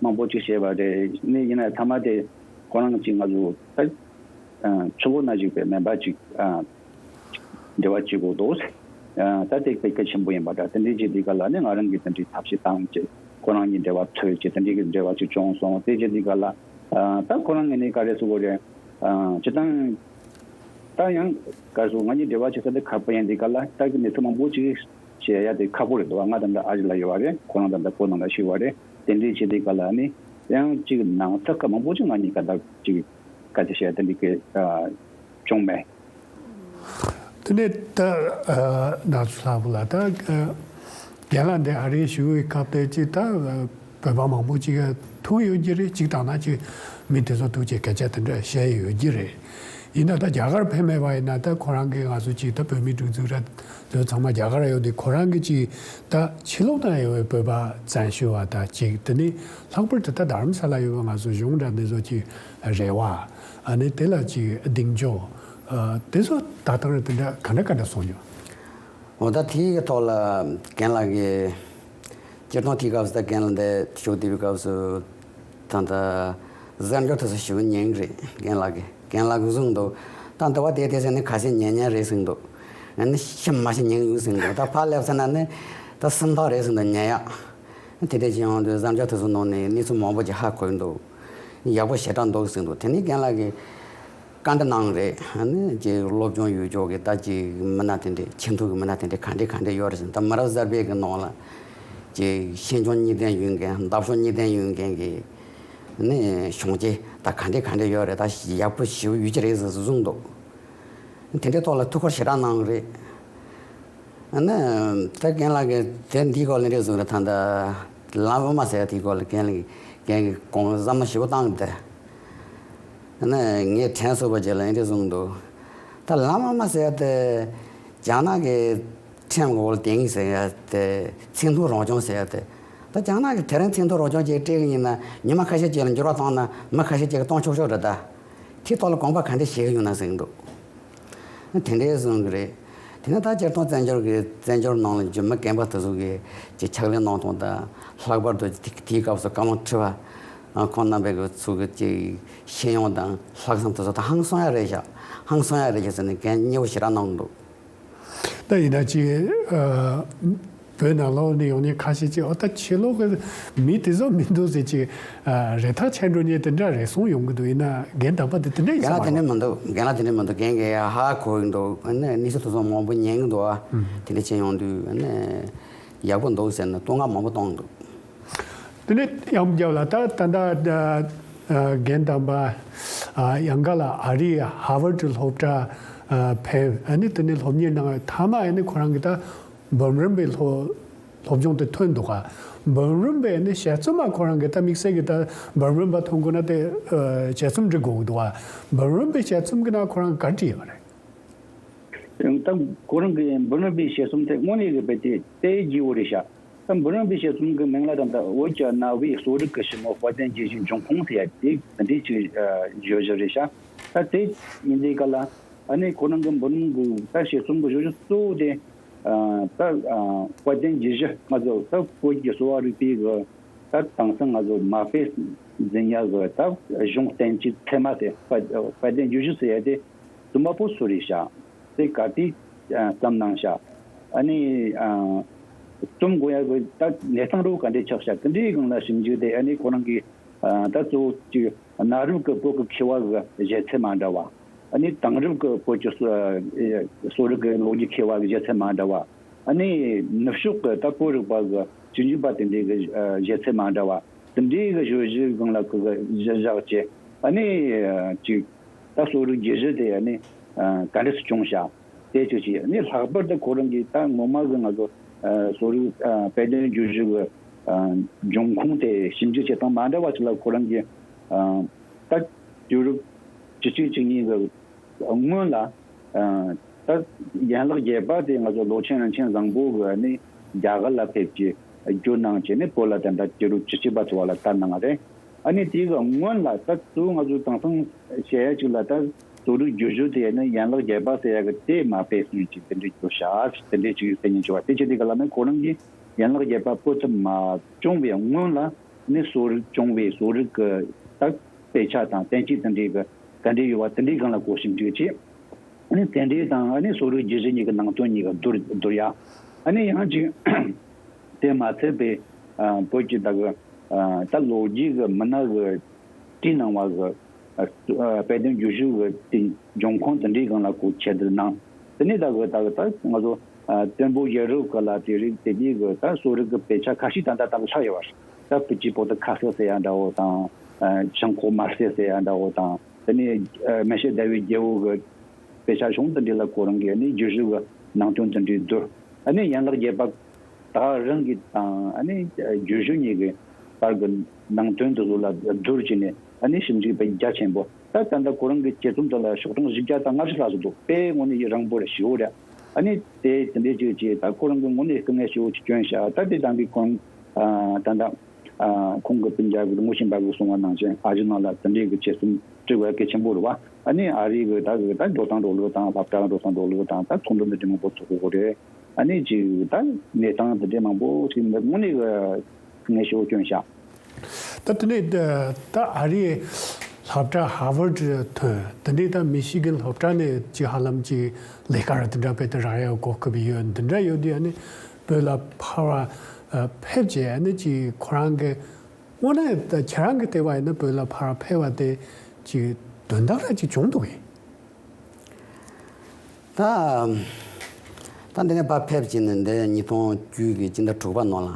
མང་པོ་ཅིག་བཤད་པ་རེད། ནི་ཡིན་ན་མཐའ་མ་དེ་ཁོ་རང་ཅིག་ང་ཚོ་ད་ཨ་ཆུ་བོ་ན་ཞིག་པའི་སྨན་པ་ཅིག་ཨ་འབྲེལ་བ་བྱེད་དགོས་འདུག། ཨ་ད་དེ་དཔེ་གལ་ཆེན་པོ་ཡིན་པ་འདྲ། དེ་འདྲའི་ཅིག་དེ་ག་ལ་ནི་ང་རང་གིས་དེ་འདྲའི་ཐབས་ཤེས་བཏང་བྱས། ཁོ་རང་གཉིས་འབྲེལ་བ་འཚོལ་བྱས། དེ་འདྲའི་གི་འབྲེལ་བ་ཅིག་བྱུང་སོང་། དེ་ཅིག་དེ་ག་ལ་ཨ་ད་ཁོ་རང་ངོས་ནས་ག་རེ་ཟེར་དགོས་རེད། ཨ་སྤྱིར་བཏང་ད་ཡང་ག་རེ་ཟེར། ང་གཉིས་འབྲེལ་བ་བྱེད་ས་དེ་ཁག་པོ་ཡིན། དེ་ག་ལ་ད་གི་གནས་ཚུལ་མང་པོ་ཅིག་བཤད་ཡ་དེ་ཁག་པོ་རེད་འདུག། ང་ད་ལྟ་ཨ་རི་ལ་ཡོད་པ་རེད། ཁོ་རང་ད་ལྟ་བོད་ནང་ལ་བཞུགས་པ་རེད། དེ་འདྲའི་ཆེད་དུ་ག་ལ་ནི་ཡང་གཅིག་ནང་ས་ཁག་མང་པོ་ཅིག་ང་གཉིས་ག་ད་ཅིག་ག་ཚོད་བཤད་དེ་འདྲའི་གི་ཨ་བྱུང་མེད། དེ་ནས་ད་ཨ་ན་ཚོ་ལྷག་པོ་ལ་ད་ཨ་རྒན་ལགས་འདི་ཨ་རིའི་བཞུགས་པའི་སྐབས་དེ་ཅིག་ད་བོད་པ་མང་པོ་ཅིག་ཐུག་ཡོད་ཀྱི་རེད། གཅིག་དང་ན་ཅིག་མི་དེ་ཚོ་ཐུག་བྱས་སྐད་ཆ་དེ་འདྲ་བཤད་ཡོད་ཀྱི་རེད། ཡིན་ན་ད་རྒྱ་གར་ཕེབས་མེད་པ་ཡིན་ན་ད་ཁོ་རང་གིས་ང་ཚོ་ཅིག་ད་བོད་མི་སྒྲིག་འཛུགས་ར་དེ་ཚང་མ་རྒྱ་གར་ཡོད་དུས། ཁོ་རང་གིས་ཅིག་ད་ཕྱི་ལོགས་ན་ཡོད་པའི་བོད་པ་བཙན་བྱོལ་བ་ད་ཅིག་དེ་ནི་ལྷག་པར་དུ་ད་རྡ་རམ་ས་ལ་ཡོད་པའི་ང་ཚོ་གཞུང་འདྲ་འདི་ཚོ་ཅིག་རེ་བ། ཨ་ནི་དེ་ལ་ཅིག་གདེང་འཇོག་ཨ་དེ་ཚོ་ད་ལྟ་རེ་དེ་འདྲ་ག་འདྲ་ག་འདྲ་སོང་མྱོང་། འོ་ད་དེའི་ཐོག་ལ་རྒན་ལགས་ཀྱིས་སྤྱིར་བཏང་དེའི་སྐབས་སུ་ད་རྒན་ལགས་འདི་ཞུགས་བསྡད་པའི་སྐབས་སུ་ད་ལྟ་གཟའ་མཇུག་དེ་ཚོ་ཞུ་ཉན་གི་རེད། རྒན་ལགས་ཀྱིས་རྒན་ལགས་ཀྱིས་གསུངས་འདུག། ད་འདི་བ་དེ་དེ་ཟེར་ནས་ཁ་ཤས་ཉན་ཉན་རེད་གསུངས་འདུག། ཨ་ནི་ཤི་མ་ཤི་ཉན་ཡོད་གསུངས་འདུག། ད་ཕར་སླེབས་ཚར་ན་ནི་ད་སུམ་རྟགས་རེད་གསུངས་འདུག་ཉན་ཡག། དེ་འདྲ་ཅིག་ཡོང་དུས་གཟའ་མཇུག་དེ་ཚོ་ནང་ནས་གནས་ཚུལ་མང་པོ་ཅིག་ཧ་གོ་གི་འདུག། ཡག་པོ་ཞེ་དྲག་འདུག་གསུངས་འདུག། དེ་ནས་རྒན་ལགས་ཀྱིས་བཀའ་འདྲི་གནང་རེད། ཨ་ནི་ཅིག་སློབ་སྦྱོང་ཡོད་ཅོག་གི་ད་ཅིག་མི་སྣ་དེ་འདྲས་ཆེས་མཐོ་གི་མི་སྣ་དེ་འདྲས་ག་འདྲས་ག་འདྲས་ཡོད་རེད་ཟེར། ད་མི་རབས་གསར་པའི་གི་ནང་ལ་ཅིག་ཤེས་འཇོན་གཉིས་ལྡན་ཡོད་མཁན། འདབ་གཤོག་གཉིས་ལྡན་ཡོད་མཁན་གྱི་ནི་གཞོན་སྐྱེས་ད་ག་འདྲས་ག་འདྲས་ཡོད་རེད། ད་ཡག་པོ་ཞེ་པོ་ཡོད་ཀྱི་རེད་ཟེར་གསུངས་འདུག། དེ་འདྲའི་ཐོག་ལ་ཐུགས་ཁུར་ཞེ་དྲག་གནང་གི་རེད། ཨ་ནི་ད་རྒན་ལགས་ཀྱིས་དེ་འདིའི་སྐོར་ལ་འདྲ་གསུངས་རེད། ད་ལྟ་ལམ་དབུ་མ་ཟེར་ཡ་དེའི་སྐོར་ལ་རྒན་ལགས་རྒན་གྱིས་དགོངས་བསམ་བློ་ཞེ་པོ་བཏང་གི་འདུག། ཨ་ནི་ངས་དྲན་གསོས་པ་ཅིག་ལ་འདི་འདྲ་གསུངས་འདུག། ད་ལམ་དབུ་མ་ཟེར་ཡ་དེ་རྒྱ་ནག་གི་ཁྲིམས་འོག་ལ་དེང་ཟེར་ཡ་དེ། ཚིག་མཐུན་རང་སྐྱོང་ཟེར་ཡ་དེ། ད་རྒྱ་ནག་གིས་དེ་རིང་ཚིག་མཐུན་རང་སྐྱོང་ཅིག་སྤྲད་གི་ཡིན་ན་ཉི་མ་ཁ་ཤས་ཅིག་ལ་འགྱུར་བ་བཏང་ན་མི་ཁ་ཤས་ཅིག་གིས་གཏོང་ཆོག་ཆོག་རེད་ད། དེའི་ཐོག་ལ་དགོངས་པ་ག་འདྲས་བཞེས་ཀྱི་ཡོད་ན་གསུངས་འདུག། དེ་འདྲས་གསུངས་ཀྱི་རེད། དེ་ནས་ད་སྤྱིར་བཏང་བཙན་བྱོལ་གྱི་བཙན་བྱོལ་ནང་ལ་རྒྱུ་མི་རྒན་པ་དེ་ཚོ་གིས་ཀྱི་ཕྱག་ལས་གནང་སྟངས་དང་། ལྷག་པར་དུ་དེ་དེའི་སྐབས་སུ་བཀའ་བློན་ཁྲི་པ་ཁོང་རྣམ་པའི་གི་ཚོ་གི་ཀྱི་ཤེས་ཡོན་དང་ལྷག་བསམ་དེ་ཚོ་ད་ཧང་སང་ཡ་རེད་ཤག། ཧང་སང་ཡ་རེད་ཤག་ཟེར་ནས་རྒན་མཉེས་པོ་ཞེ་དྲག་གནང་འདུག། ད་ཡིན་ན་ཅིག་ཨ་བོད་ནང་ལོགས་ནས་ཡོང་མཁན་ཁ་ཤས་ཅིག་ཨོ་ད་ཕྱི་ལོགས་ཀྱི་མི་དེ་ཚོ་མི་འདུག་ཟེར་ཅིག་ཨ་རེ་ཐག་ཆད་འགྲོ་མཁན་དེ་འདྲ་རེ་ཟུང་ཡོང་གི་འདུག། ཡིན་ན་རྒན་དམ་པ་དེ་དེ་འདྲ་ཡིན་རྒན་ལགས་དེ་འདྲ་མི་འདུག། རྒན་ལགས་དེ་འདྲ་མི་འདུག། རྒན་གྱིས་ཧ་གོ་གི་འདུག། ཨ་ནི་གནས་ཚུལ་དེ་ཚོ་མང་པོ་ཉན་གི་འདུག་ཨ། ཨུམ། དེ་འདྲ་བྱས་ཡོང་དུས་ཨ་ནི་ཡག་པོ་འདུག་ཟེར་ནས་བསྟོད་བསྔགས་མང་པོ་བཏང་འདུག། དེ་ནས་ཡང་རྒྱབ་ལ་ད་ད་ལྟ་ཨ་རྒན་དམ་པ་ཨ་ཡང་ག་ལ་ཨ་རིའི་ཧར་ཝར་ཌི་སློབ་གྲྭ་ཨ་ཕེབས། ཨ་ནི་དེ་ནས་སློབ་གཉེར་གནང་བའི་མཐའ་མ་ཨ་ནི་ཁོ་རང་གི་ད་འབུམ་རམས་པའི་སློབ་སློབ་སྦྱོང་དེ་ཐོན་འདུག་ག། འབུམ་རམས་པའི་ཨ་ནི་དཔྱད་རྩོམ་མ་ཁོ་རང་གི་ད་དམིགས་བསལ་གྱི་ད་འབུམ་རམས་པ་ཐོན་དགོས་ན་དེ་ཨ་དཔྱད་རྩོམ་འབྲི་དགོས་ཀྱི་འདུག་ག། འབུམ་རམས་པའི་དཔྱད་རྩོམ་གྱི་ནང་ཁོ་རང་ག་རེ་བྲིས་ཡོད་རེད། ད་ཁོ་རང་གི་འབུམ་རམས་པའི་དཔྱད་རྩོམ་དེ་དངོས་གནས་ཀྱི་རྦད་དེ་དཔེ་རྒྱས་པོ་རེད་ཤག། ད་འབུམ་རམས་པའི་དཔྱད་རྩོམ་གྱི་མིང་ལ་ད་ལྟ་བོད་ཀྱི་གནའ་བོའི་གསོ་རིག་གི་ཕྱི་མོ་དཔལ་ལྡན་རྒྱས་བཞིན་འབྱུང་ཁུངས་ཟེར་ཡ་དེ་འདི་ཅིག་བརྗོད་གཞི་རེད་ཤག། ད་དེ་ཡིན་དུས་ག་ལ་ཨ་ནི་ཁོ་རང་གི་འབུམ་རམས་ཀྱི་ད་དཔྱད་རྩོམ་གྱི་བརྗོད་གཞི་གཙོ་བོ་དེ་ད་དཔལ་ལྡན་རྒྱས་བཞི་ང་ཚོ་ད་བོད་ཀྱི་གསོ་བ་རིག་པའི་གི་ད་དེང་སང་ང་ཚོ་མ་དཔེ་འཛིན་ཡ་གི་ད་གཞུང་བསྟན་བཅོས་ཚད་མ་དེ་དཔལ་ལྡན་རྒྱས་བཞི་ཟེར་ཡ་དེ་དུ་མ་པོ་སུ་རེད་ཤག། དེ་ག་དུས་བརྩམས་གནང་ཤག། ཨ་ནི་རྩོམ་དགོས་ཡ་གི་ད་གནས་སྟངས་རུ་ག་འདྲས་ཆགས་ཤག། དེ་འདྲའི་སྒང་ལ་ཞིབ་འཇུག་དེ་ཨ་ནི་ཁོ་རང་གི་ ཨ་ད་གཙོ་བོ་གཅིག་གནའ་རབས་ཀྱི་བོད་ཀྱི་མཁས་པ་གི་བཞེད་ཚད་མ་འདྲ་བ། ཨ་ནི་དེང་རབས་ཀྱི་བོད་ཀྱི་གསོ་ཨ་གསོ་རིག་གི་ལོ་རྒྱུས་མཁས་པ་གི་བཞེད་ཚད་མ་འདྲ་བ། ཨ་ནི་ནུབ་ཕྱོགས་ཀྱི་ད་བོད་རིག་པ་གི་ཅི་འཇུག་པ་དེ་འདྲའི་གི་ཨ་བཞེད་ཚད་མ་འདྲ་བ། དེ་འདྲའི་གི་བརྗོད་གཞི་སྒང་ལ་ཁོ་གི་གཞི་བཞག་བྱས། ཨ་ནི་ཨ་ཅིག་ད་གསོ་རིག་བརྗོད་གཞི་དེ་ཨ་ནི་ཨ་ག་འདྲས་སུ་བྱུང་བྱ། དེ་ཅིག་བྱས། ཨ་ནི་ལྷག་པར་དུ་ཁོ་རང་གིས་ད་ངོ་མ་གི་ང་ཚོ་ཨ་གསོ་རིག་ཨ་དཔེ་སྟོན་བརྗོད་གཞི་གི་ཨ་འབྱུང་ཁུངས་དེ་ཞིབ་འཇུག་བྱེད་སྟངས་མ་འདྲ་བ་ཞིག་ལ་ཁོ་རང་གིས་ཨ་ད་དུས་རབས་བཅུ་གཅིག་བཅུ་གཉིས་གི་སྔོན་ལ། ཨ་ད་ཡན་ལག་བརྒྱད་པ་དེ་ང་ཚོ་ལོ་ཆེན་རིན་ཆེན་བཟང་པོ་གིས་ནི་རྒྱ་གར་ལ་ཕེབས་ཀྱི་བསྒྱུར་གནང་བྱས་ནས་བོད་ལ་དེ་འདྲ་བསྒྱུར་བཅུ་གཅིག་པ་ཚོ་བ་ལ་དར་གནང་བ་རེད། ཨ་ནི་དེའི་སྔོན་ལ་ད་གཙོ་བོ་ང་ཚོ་དེང་སང་བཤད་ཡ་ཅིག་ལ་ད་གསོ་རིག་བརྗོད་གཞི་དེ་ནི་ཡན་ལག་བརྒྱད་པ་ཟེར་ཡ་གི་དེ་མ་སྤེལ་སོང་ཅིག་དེ་འདྲའི་བརྗོད་བྱ་དེ་འདྲའི་ཅིག་གསན་ཉན་བྱུང་བ་དེ་ཅི་དེ་ག་ལ་ནི་ཁོ་རང་གིས་ཡན་ལག་བརྒྱད་པ་བོད་དུ་མ་བྱུང་བའི་སྔོན་ལ། ནི་གསོ་རིག་སྦྱོང་བའི་གསོ་རིག་གི་ད་དཔེ་ཆ་དང་བསྟན་བཅོས་དེ་འདྲའི་གི་ག་འདྲའི་ཡོད་པ་དེ་འདྲའི་སྒང་ལ་གོ་ཞིབ་འཇུག་བྱས། ནི་དེ་འདྲའི་དང་ཨ་ནི་གསོ་རིག་བརྗོད་གཞི་གཉིས་ཀྱི་ནང་དོན་གཉིས་ཀ་བསྡུར་བསྡུར་ཡ། ཨ་ནི་ཡང་ཅིག་དེ་མ་ཚད་པའི་ཨ་བོད་ཀྱི་ད་གི་ཨ་ད་ལོ་རྒྱུས་ཀྱི་མི་སྣ་གི་བྲིས་གནང་བ་གི་ཨ་དཔེ་སྟོན་བརྗོད་གཞི་གི་དེ་འབྱུང་ཁུངས་དེ་འདྲའི་སྒང་ལ་གོ་ཁྱད་དུ་གནང་། དེ་ནས་ད་གི་ད་གི་ད་ང་ཚོ་ཨ་བཙན་པོ་ཡ་རབས་ཀྱི་ལ་དེ་རིགས་དེ་དུས་ཀྱི་ད་གསོ་རིག་གི་དཔེ་ཆ་ཁ་ཤས་ད་ལྟ་ད་ལྟ་ཆགས་ཡོད་པ་རེད། ད་བུ་གཅིག་པོ་ཏི་ཁ་ཤས་ཟེར་ཡ་འདྲ་བོ་དང་། ཨ་ཤང་ཁོག་དམར་ཟས་ཟེར་ཡ་འདྲ་བོ་དང་། དེ་ནས་ཨ་མེ་ཤེ་ཟླ་བའི་རྒྱལ་པོ་གི་དཔེ་ཆ་གཞུང་དེ་འདྲ་ལ་ཁོ་རང་གིས་ནི་བརྗོད་གཞི་གི་ནང་དོན་དེ་འདྲའི་བསྡུར། ཨ་ནི་ཡན་ལག་བརྒྱད་པ་ད་རང་གི་དང་ཨ་ནི་བརྗོད་གཞི་གཉིས་ཀྱི་བར་གྱི་ནང་དོན་དེ་ཚོ་ལ་བསྡུར་བྱས་ནས་ཨ་ནི་ཞིབ་འཇུག་དཔེ་རྒྱ་ཆེན་པོ། ད་ད་ལྟ་ཁོ་རང་གི་དཔྱད་རྩོམ་དེ་ལ་ཤོག་གྲངས་བཞི་བརྒྱ་དང་ལྔ་བཅུ་ལྷག་ཙམ་འདུག་དཔེ་དངོས་གནས་ཡི་རིང་པོ་རེད། ཞེ་པོ་རེད། ཨ་ནི་དེ་དེ་འདྲའི་ཅིག་ཅིག་ད་ཁོ་རང་གི་དངོས་གནས་སྐུ་ངལ་ཞེ་པོ་ཅིག་བསྐྱོན་བཞག་ད་དེ་དང་གི་ཁོང་ཨ་ད་ལྟ་ཨ་ཁོང་གི་སྤུན་ཀྱག་གི་ངོ་ཤེས་པ་གིས་གསུངས་པ་ནང་བཞིན་ཨ་རི་ནང་ལ་དེ་འདྲའི་གི་དཔྱད་རྩོམ་འབྲི་དགོས་གལ་ཆེན་པོ་རེད་བ། ཨ་ནི་ཨ་རི་གི་ད་གི་ད་འགྲོ་སྟངས་འགྲོ་ལུགས་དང་སློབ་གྲྭ་འགྲོ་སྟངས་འགྲོ་ལུགས་དང་ད་ཚོགས་འདུ་འདི་འདྲ་མང་པོ་ཚོགས་དགོས་རེད། ཨ་ནི་ཅིག་ད་གནས་སྟངས་དེ་འདྲའི་མང་པོ་ཞིག་དངོས་གནས་ཀྱི་ངལ་ཤོར་སྐྱོན་བཞག་ད་དེ་ནས་ད་ད་ཨ་རིའི་སློབ་གྲྭ་ཧར་ཝར་ཌི་ཐོན། དེ་འདྲའི་ད་མི་ཤི་གན་སློབ་གྲྭ་ནས་ཅིག་ཧ་ལམ་ཅིག་ལས་ཀ་ར་དེ་འདྲ་དཔེ་ད་རག་ཡ་གོ་སྐབས་ཡོད། འདི་འདྲ་ཡོད་དུས་ཨ་ནི་བོད་ལ་ཕར་བ་ཕེབས་རྗེས་ཨ་ནི་ཅིག་ཁོ་རང་གི་དངོས་གནས་ད་ཁྱེད་རང་གི་ལྟ་བ་ཡིན་ན་བོད་ལ་ཕར་ཕེབས་པ་དེ་ཅིག་དོན་དག་ར་ཅིག་བྱུང་འདུག་གས། ད་ད་འདི་ནས་ཕར་ཕེབས་ཀྱིན་ནི་འདི་ཉིས་སྟོང་བཅུ་གི་སྤྱི་ཟླ་དྲུག་པ་ནང་ལ་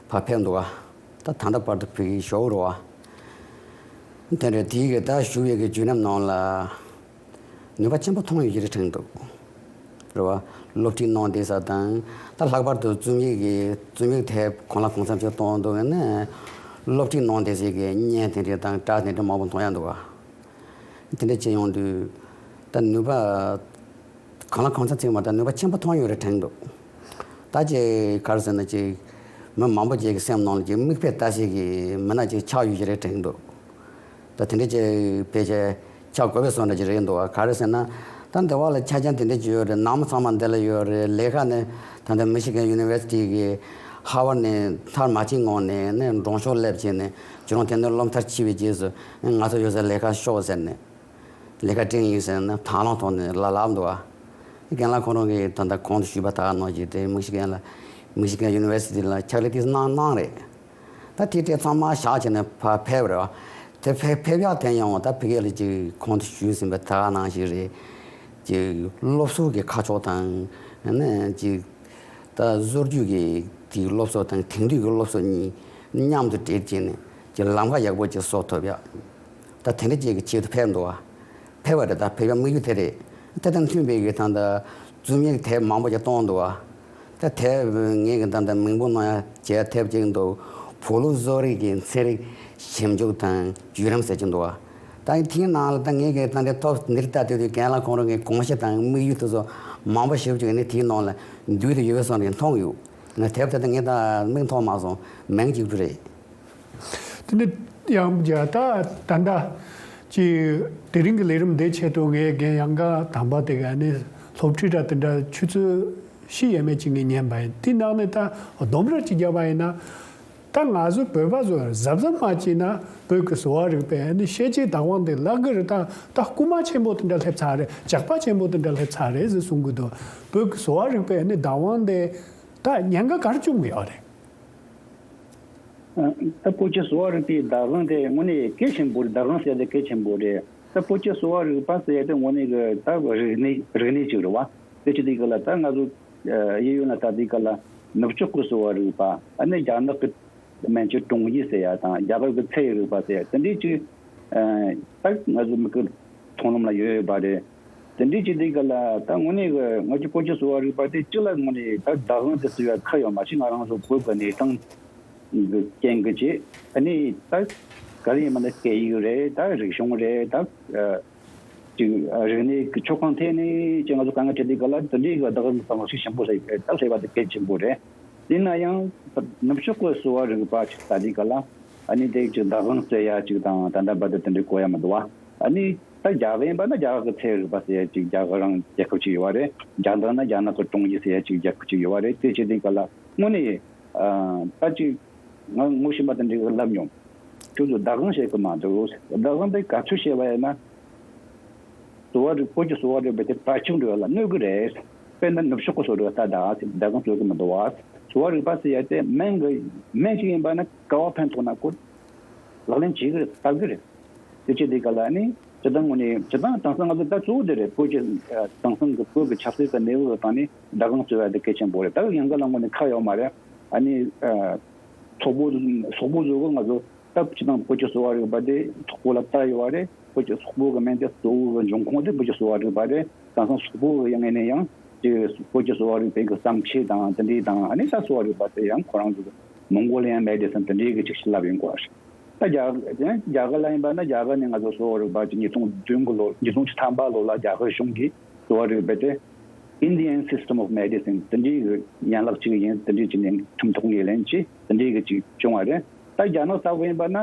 ཕར་ཕེབས་འདུག་ག་ད་ད་ལྟ་བར་དུ་ཕེབས་ཀྱི་ཞོར་རུ་བ། དེ་འདྲ་དེའི་གི་ད་བཞུགས་པའི་གི་བརྒྱུད་རིམ་ནང་ལ་ནུས་པ་ཆེན་པོ་ཐོན་ཡོད་ཀྱི་རེད་དྲན་འདུག་རེད་བ། སློབ་ཁྲིད་གནང་བསྡད་ས་དང་ད་ལྷག་པར་དུ་རྩོམ་ཡིག་གི་རྩོམ་ཡིག་ཐད་གང་ལ་གང་འཚམ་ཞིག་གཏོང་འདུག་ནི་སློབ་ཁྲིད་གནང་བསྡད་སའི་གི་བརྙན་དེ་འདྲ་དང་སྒྲ་དེ་འདྲ་མང་པོ་མཐོང་ཡ་འདུག་བ། དེ་འདྲ་བྱས་ཡོང་དུས་ད་ནུས་པ་གང་ལ་གང་འཚམ་ཚིག་མ་ད་ནུས་པ་ཆེན་པོ་ཐོན་ཡོད་རེད་དྲན་འདུག་ད་ཅིག་ག་རེ་ཟེར་ན་ཅིག་མི་མང་པོ་ཅིག་གི་སེམས་ནང་ལ་ཅིག་མིག་དཔེ་ལྟ་སའི་གི་མི་སྣ་ཅིག་ཆགས་ཡོད་ཀྱི་རེད་དྲན་འདུག་ད་དེ་འདྲ་ཅིག་ཕལ་ཆེར་ཆགས་དགོས་པའི་བཟོ་འདྲ་ཅིག་རེད་འདུག་ག་རེ་ཟེར་ན་ད་འདི་བ་ལ་ཆ་རྐྱེན་དེ་འདྲ་ཅིག་ཡོད་རེད། ནང་མི་ཚང་མ་འདི་ལ་ཡོད་རེད། ལས་ཀ་ནི་ད་ལྟ་མི་ཤི་གན་ཡུ་ནི་ཝར་སི་ཊི་གི་ཧར་ཝར་ནས་མཐར་མ་ཕྱིན་སྔོན་ནས་ནི་མགྲོན་ཤོག་སླེབས་བྱས་ནས་ཁྱོད་རང་དེ་ནས་སློབ་མཐར་ཕྱིན་པའི་རྗེས་སུ་ང་ཚོ་ཡོད་སའི་ལས་ཀ་ཤོག་ཟེར་ནས། ལས་ཀ་སྤྲད་ཡིན་ཟེར་ན་དང་བླངས་ཐོག་ནས་ལ་ལབ་འདུག་ཨ། རྒན་ལགས་ཁོང་རང་གིས་ད་ལྟ་གོང་དུ་ཞུས་པ་དག་ནང་བཞིན་དེ་མི་ཤི་གན་ལ་མི་ཤི་གན་ཡུ་ནི་ཝར་སི་ཊི་ལ་ཕྱག་ལས་དེ་གནང་གནང་རེད། ད་དེ་དེ་ཚང་མ་བཞག་བྱས་ནས་ཕར་ཕེབས་རེད་བ། དེ་ཕེབས་ཕེབས་ཡག་དེ་ཡང་ད་ཕ་གི་ལ་ཅིག་གོང་དུ་ཞུས་ཟིན་པ་དག་ནང་བཞིན་རེད། ཅིག་སློབ་གསོ་གི་ཁ་ཕྱོགས་དང་ནས་ཅིག་ད་བཟོ་བཅོས་ཀྱི་དེའི་སློབ་གསོ་དང་དེང་དུས་ཀྱི་སློབ་གསོ་གཉིས་མཉམ་དུ་སྦྲེལ་བྱས་ནས་ཅིག་ལམ་ཁ་ཡག་པོ་ཅིག་བཟོ་ཐུབ་ཡག་ད་དེ་འདྲ་ཅིག་གི་ཆེད་དུ་ཕེབས་འདུག་བ། ཕེབས་པ་རེད། ད་ཕེབས་པའི་དམིགས་ཡུལ་དེ་རེད། དེ་དང་མཐུན་པའི་གི་ད་ལྟ་རྩོམ་ཡིག་དེབ་མང་པོ་ཅིག་གཏོང་འདུག་བ། ད་དེབ་ངེད་ཀྱི་ད་ལྟ་མིང་པོ་གནང་ཡ་བྱས་དེབ་ཅིག་འདུག་བོད་ལུགས་བཟོ་རིག་གི་ཚན་རིག་ཞིབ་འཇུག་དང་བརྒྱུད་རིམ་ཟེར་གྱི་འདུག་བ། ད་དེའི་ནང་ལ་ད་ངེད་ཀྱི་ད་ལྟའི་ཐོབ་འདིར་ལྟ་དུས་དུས་རྒན་ལགས་ཁོང་རང་གི་དགོངས་གཞི་དང་དམིགས་ཡུལ་དེ་ཚོ་མང་པོ་ཞིག་ཅིག་ནི་དེའི་ནང་ལ་འདུས་ཏེ་ཡོད་པའི་བཟོ་འདྲ་མཐོང་ཡོད། ང་དེབ་དེ་ད་ངས་ད་མིག་མཐོང་མ་སོང་། མིང་གཅིག་པུ་རེད། དེ་ནས་ཡང་རྒྱ་ད་ད་ལྟ་ཅི་དེ་རིང་གི་ལས་རིམ་འདིའི་ཆེད་དུ་ངས་རྒན་ཡང་ག་དམ་པ་དེ་ག་ནས་སློབ་ཁྲིད་ར་དེ་འདྲ་ཆུ་ཚོད་བཞི་ཡས་མས་ཅིག་ངས་ཉན་པ་ཡིན། དེ་ནང་ནས་ད་སྡོམ་ར་ཅིག་བརྒྱབ་པ་ཡིན་ན། ད་ང་ཚོ་བོད་པ་ཚོ་གཟབ་གཟབ་མ་བྱས་ན་བོད་ཀྱི་གསོ་བ་རིག་པའི་ཨ་ནི་ཤེས་བྱའི་བདག་དབང་དེ་བརླག་གི་རེད། ད་ད་རྐུ་མ་ཆེན་པོ་དེ་འདྲ་སླེབས་ཚར་རེད། ཇག་པ་ཆེན་པོ་དེ་འདྲ་སླེབས་ཚར་རེད་ཟེར་གསུང་གི་འདུག་བོད་ཀྱི་གསོ་བ་རིག་པའི་ཨ་ནི་བདག་དབང་དེ་ད་ཉེན་ཁ་ག་རེ་བྱུང་གི་ཡོད་རེད། ད་བོད་ཀྱི་གསོ་བ་རིག་པའི་བདག་དབང་དེ་དངོས་གནས་གལ་ཆེན་པོ་རེད། བདག་དབང་ཟེར་ཡ་དེ་གལ་ཆེན་པོ་རེད། ད་བོད་ཀྱི་གསོ་བ་རིག་པ་ཟེར་ཡ་དེ་དངོས་གནས་ཀྱི་ད་རིག་གནས་རིག་གནས་ཅིག་རེད་བ། དེ་ཅི་དེ་ག་ལ་ད་ང་ཚོ་གཡས་གཡོན་ལ་ད་དེ་ག་ལ་ནུབ་ཕྱོགས་ཀྱི་གསོ་བ་རིག་པ། ཨ་ནི་རྒྱ་ནག་གི་སྨན་བཅོས་དྲུང་ཡིག་ཟེར་ཡ་དང་། རྒྱ་གར་གྱི་ཚད་རིག་པ་ཟེར་ཡ་དེ་འདྲའི་ཅིག་ད་ང་ཚོ་མི་གི་མཐོང་ལམ་ལ་ཡོད་ཡོད་པ་རེད། དེ་འདྲའི་ཅིག་དེ་ག་ལ་ད་དངོས་གནས་གི་ང་ཚོ་བོད་ཀྱི་གསོ་བ་རིག་པ་དེ་སྤྱི་ལ་དངོས་གནས་ད་བདག་དབང་དེ་ཟེར་ཡ་ཁག་ཡོད་མ་ཤེས། ང་རང་ཚོ་བོད་ཀྱི་གནས་སྟངས་གི་རྐྱེན་གྱིས་བྱས། ཨ་ནི་ད་ག་རེ་ཡིན་མིན་ད་སྐད་ཡིག་རེད། ད་རིག་གཞུང་རེད། ད་ཅིག་རིག་གནས་ཀྱི་ཕྱོགས་གང་ཐད་ནས་ཅིག་ང་ཚོ་དཀའ་ངལ་འཕྲད་དུས་སྐབས་ལ་དེ་འདྲའི་གི་བདག་དབང་གི་བསམ་བློ་ཞིག་ཞིམ་པོ་ཞིག་ད་སླེབས་པ་དེ་གལ་ཆེན་པོ་རེད། ཡིན་ན་ཡང་ནུབ་ཕྱོགས་ཀྱི་གསོ་བ་རིག་པ་ཅིག་ལྟ་དུས་སྐབས་ལ་ཨ་ནི་དེ་ཅིག་བདག་དབང་རྩོད་ཡ་ཅིག་དང་ད་ལྟ་བར་དུ་དེ་འདྲའི་གོ་ཡ་མི་འདུག་བ། ཨ་ནི་ད་རྒྱ་གར་ཡིན་པ་ན་རྒྱ་གར་གྱི་ཚད་རིག་པ་ཟེར་ཡ་ཅིག་རྒྱ་གར་རང་རྒྱལ་ཁབ་ཅིག་ཡོད་པ་རེད། རྒྱ་ནག་ན་རྒྱ་ནག་གི་དྲུང་ཡིག་ཟེར་ཡ་ཅིག་རྒྱལ་ཁབ་ཅིག་ཡོད་པ་རེད། དེ་བྱེད་དུས་སྐབས་ལ་དངོས་གནས་ད་ཅིག་ང་ངོ་ཤེས་པ་དེ་འདྲའི་ལབ་མྱོང་། ཁྱོད་ཚོ་བདག་དབང་བྱེད་ཀྱི་མ་འདུག། བདག་དབང་དེ་ག་ཚོད་བྱས་པ་ཡིན་ན། གསོ་བ་རིག་བོད་ཀྱི་གསོ་བ་རིག་པ་དེ་དར་ཁྱབ་འགྲོ་ཡ་ལ་གནོད་ཀྱི་རེད། དཔེར་ན་ནུབ་ཕྱོགས་ཀྱི་གསོ་རིག་ལྟ་ད་བདག་དབང་རྩོད་ཀྱི་མི་འདུག་བ། གསོ་བ་རིག་པ་ཟེར་ཡ་དེ་སྨན་གྱི་སྨན་ཞིག་ཡིན་པ་ན་ག་བ་ཕན་ཐོགས་ན་ཁོ་ལག་ལེན་བྱེད་ཀྱི་རེད། བསྟར་གྱི་རེད། དེ་བྱེད་དུས་སྐབས་ལ་ནི་སྤྱིར་བཏང་ངོས་ནས་སྤྱིར་བཏང་དེང་སང་ང་ཚོ་ད་གཙོ་བོ་དེ་རེད། བོད་ཀྱི་དེང་སང་གི་བོད་ཀྱི་ཆབ་སྲིད་ཀྱི་གནས་བབ་དང་ནི་བདག་དབང་རྩོད་ཡ་དེ་གལ་ཆེན་པོ་རེད། ད་ཡང་ག་ལ་ངོས་ནས་ཁག་ཡོད་མ་རེད། ཨ་ནི་སོག་པོ་སོག་པོ་བཟོ་གི་ང་ཚོ་སྟབས་ཅི་དང་བོད་ཀྱི་གསོ་བ་རིག་པ་དེ་སོག་པོ་ལ་ལྟ་ཡོད་པ་རེད། བོད་ཀྱི་སོག་པོ་གི་སྨན་དེ་གཙོ་བོ་གི་འབྱུང་ཁུངས་དེ་བོད་ཀྱི་གསོ་བ་རིག་པ་རེད། དེང་སང་སོག་པོ་གི་ཡང་ངོས་ནས་ཡང་ཅིག་བོད་ཀྱི་གསོ་བ་རིག་པའི་གི་བརྩམས་ཆོས་དང་དེ་འདྲའི་དང་། ཨ་ནི་ད་གསོ་བ་རིག་པ་དེ་ཡང་ཁོ་རང་ཚོ་གི་མོང་གོ་ལི་ཡན་མེ་ཌི་སིན་དེ་འདྲའི་གི་ཅིག་ཞིག་ལབ་ཡོང་གི་རེད། ད་རྒྱ་རྒྱ་གར་ལ་ཡིན་པ་ན་རྒྱ་གར་ནས་ང་ཚོ་གསོ་བ་རིག་པ་ཅིག་ཉིས་སྟོང་བདུན་གི་ལོ། ཉིས་སྟོང་བཅུ་ཐམ་པ་ལོ་ལ་རྒྱ་གར་གཞུང་གིས་གསོ་བ་རིག་པ་དེ་Indian System of Medicine དེ་འདྲའི་གི་ཡན་ལག་ཅིག་ཡིན། དེ་འདྲའི་ཅིག་ནས་ཁྲིམས་ཐོག་ངོས་ལེན་བྱས། དེ་འདྲའི་གི་ཅིག་བྱུང་བ་རེད། ད་རྒྱ་ནག་ལྟ་བུ་ཡིན་པ་ན་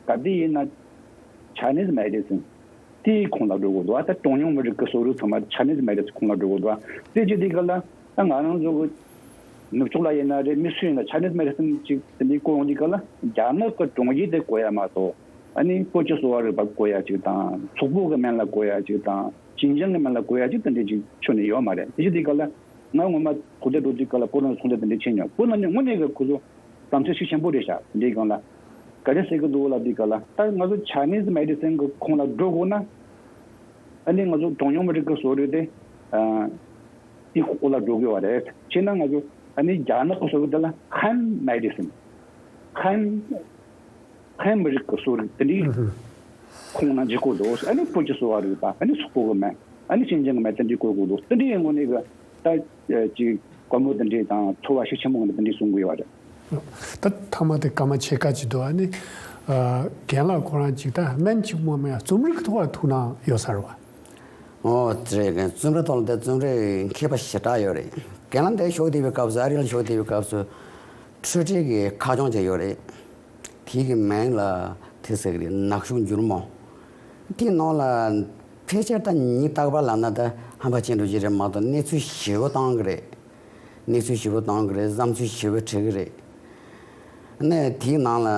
ག་དུས་ཡིན་ན་Chinese Medicine དེའི་ཁོངས་ལ་འགྲོ་དགོས་འདུག། ད་གྲངས་ཉུང་མི་རིགས་ཀྱི་གསོ་རིག་ཚང་མ་Chinese Medicine ཁོངས་ལ་འགྲོ་དགོས་འདུག། དེ་བྱེད་དུས་སྐབས་ལ་ད་ང་རང་ཚོ་གི་ནུབ་ཕྱོགས་ལ་ཡིན་ན་རེད། མི་སུ་ཡིན་ན་Chinese Medicine ཅིག་དེ་འདྲའི་བཀོལ་ཡོང་དུས་སྐབས་ལ་རྒྱ་ནག་གི་དྲུང་ཡིག་དེ་བཀོལ་ཡ་མ་གཏོགས། ཨ་ནི་བོད་ཀྱི་གསོ་བ་རིག་པ་བཀོལ་ཡ་ཅིག་དང་། སོག་པོ་གི་སྨན་ལ་བཀོལ་ཡ་ཅིག་དང་། ཞིན་ཅང་གི་སྨན་ལ་བཀོལ་ཡ་ཅིག་དེ་འདྲའི་ཅིག་ཁྱོན་ནས་ཡོད་མ་རེད། དེ་བྱེད་དུས་སྐབས་ལ་ང་སྔོན་མ་ཚོགས་སྡེ་འགྲོ་དུས་སྐབས་ལ་བོད་ནང་ཚོགས་སྡེ་དེ་འདྲའི་ཕྱིན་མྱོང་། བོད་ནང་ནས་དངོས་གནས་གི་ཁོ་ཚོ་བསམ་ཚུལ་ཤུགས་ཆེན་པོ་རེད་ཤག། དེ་འདྲའི་སྒང་ལ་ག་རེ་ཟེར་གི་འདུག་ལབ་དུས་སྐབས་ལ། ད་ང་ཚོ་Chinese Medicine གི་ཁོངས་ལ་འགྲོ་དགོས་ན། ཨ་ནི་ང་ཚོ་གྲངས་ཉུང་མི་རིགས་ཀྱི་གསོ་རིག་དེ་ཨ་དེའི་སྐོར་ལ་འགྲོ་དགོས་པ་རེད། བྱས་ན་ང་ཚོ་ཨ་ནི་རྒྱ་ནག་གི་གསོ་རིག་དེ་ལ་Han Medicine། Han Han མི་རིགས་ཀྱི་གསོ་རིག་དེ་འདྲའི་ཁོངས་ན་འཇུག་དགོས་འདུག། ཨ་ནི་བོད་ཀྱི་གསོ་བ་རིག་པ། ཨ་ནི་སོག་པོ་གི་སྨན། ཨ་ནི་ཞིན་ཅང་གི་སྨན་དེ་འདྲའི་བཀོལ་དགོས་འདུག། དེ་འདྲའི་ངོས་ནས་གི་ད་ཅིག་བཀའ་མོལ་དེ་འདྲའི་དང་ཚོར་བ་ཤུགས་ཆེན་པོ་ངོས་ནས་དེ་འདྲའི་གསུང་གི་ཡོད་རེད། ད་མཐའ་མ་དེ་སྐར་མ་ཕྱེད་ཀ་ཅིག་འདུག། ཨ་ནི་ཨ་རྒན་ལགས་ཁོ་རང་ཅིག་ད་སྨན་གཅིག་པོ་མ་ཡིན་པ་རྩོམ་རིག་གི་ཐོག་ལ་ཐུགས་སྣང་ཡོད་ས་རེད་བ། ཨོ་དེ་རེད། རྩོམ་རིག་ཐོག་ལ་དེ་རྩོམ་རིག་མཁས་པ་ཞེ་དྲག་ཡོད་རེད། རྒན་ལགས་འདིར་ཞུགས་བསྡད་པའི་སྐབས་སུ། ཨ་རི་ལ་ཞུགས་བསྡད་པའི་སྐབས་སུ་འཕྲུལ་རིག་གི་ཁ་བྱང་ཅིག་ཡོད་རེད། དེ་གི་མིང་ལ་དེ་ཟེར་གི་རེད། ནག་ཕྱུགས་འགྱུར་མོ། དེའི་ནང་ལ་ཕལ་ཆེར་ད་ཉིན་རྟག་པར་ལབ་ན་ད་ཧམ་པ་ཆེ་འགྲོ་གི་རེད་མ་གཏོགས། གནས་ཚུལ་ཞེ་པོ་བཏང་གི་རེད། གནས་ཚུལ་ཞེ་པོ་བཏང་གི་རེད། བསམ་ཚུལ་ཞེ་པོ་འབྲི་གི་རེད། ནས་དེའི་ནང་ལ་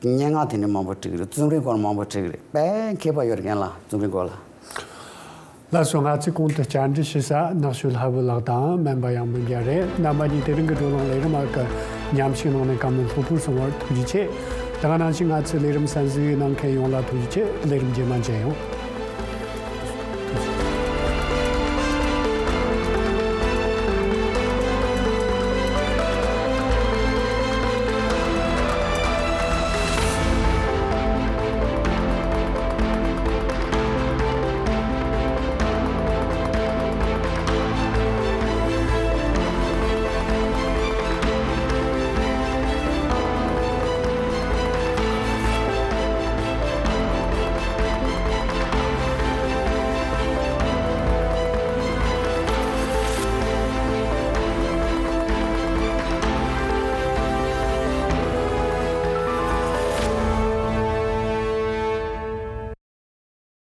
སྙན་ངག་དེ་འདྲ་མང་པོ་འབྲི་གི་རེད། རྩོམ་རིག་སྐོར་མང་པོ་འབྲི་གི་རེད། དཔེ་མཁས་པ་ཡོད་རེད་རྒན་ལགས། རྩོམ་རིག་སྐོར་ལ། ལགས་སོ། ང་ཚོས་གོང་དུ་བཅར་འདྲི་ཞུ་ས་ནག་ཆུ་ལྷ་བུ་ལགས་དང་སྨན་པ་ཡང་མུན་རྒྱལ་རེད། རྣམ་པ་གཉིས་དེ་རིང་གི་བགྲོ་གླེང་ལས་རིམ་བར་གྱི་མཉམ་ཞུགས་གནང་ནས་བཀའ་མོལ་ལྷུག་པོར་གསུང་བར་ཐུགས་རྗེ་ཆེ། དེ་ག་ནང་བཞིན་ང་ཚོའི་ལས་རིམ་གསན་གཟིགས་གནང་མཁན་ཡོངས་ལ་ཐུགས་རྗེ་ཆེ། ལས་རིམ་རྗེས་མ་མཇལ་ཡོང་།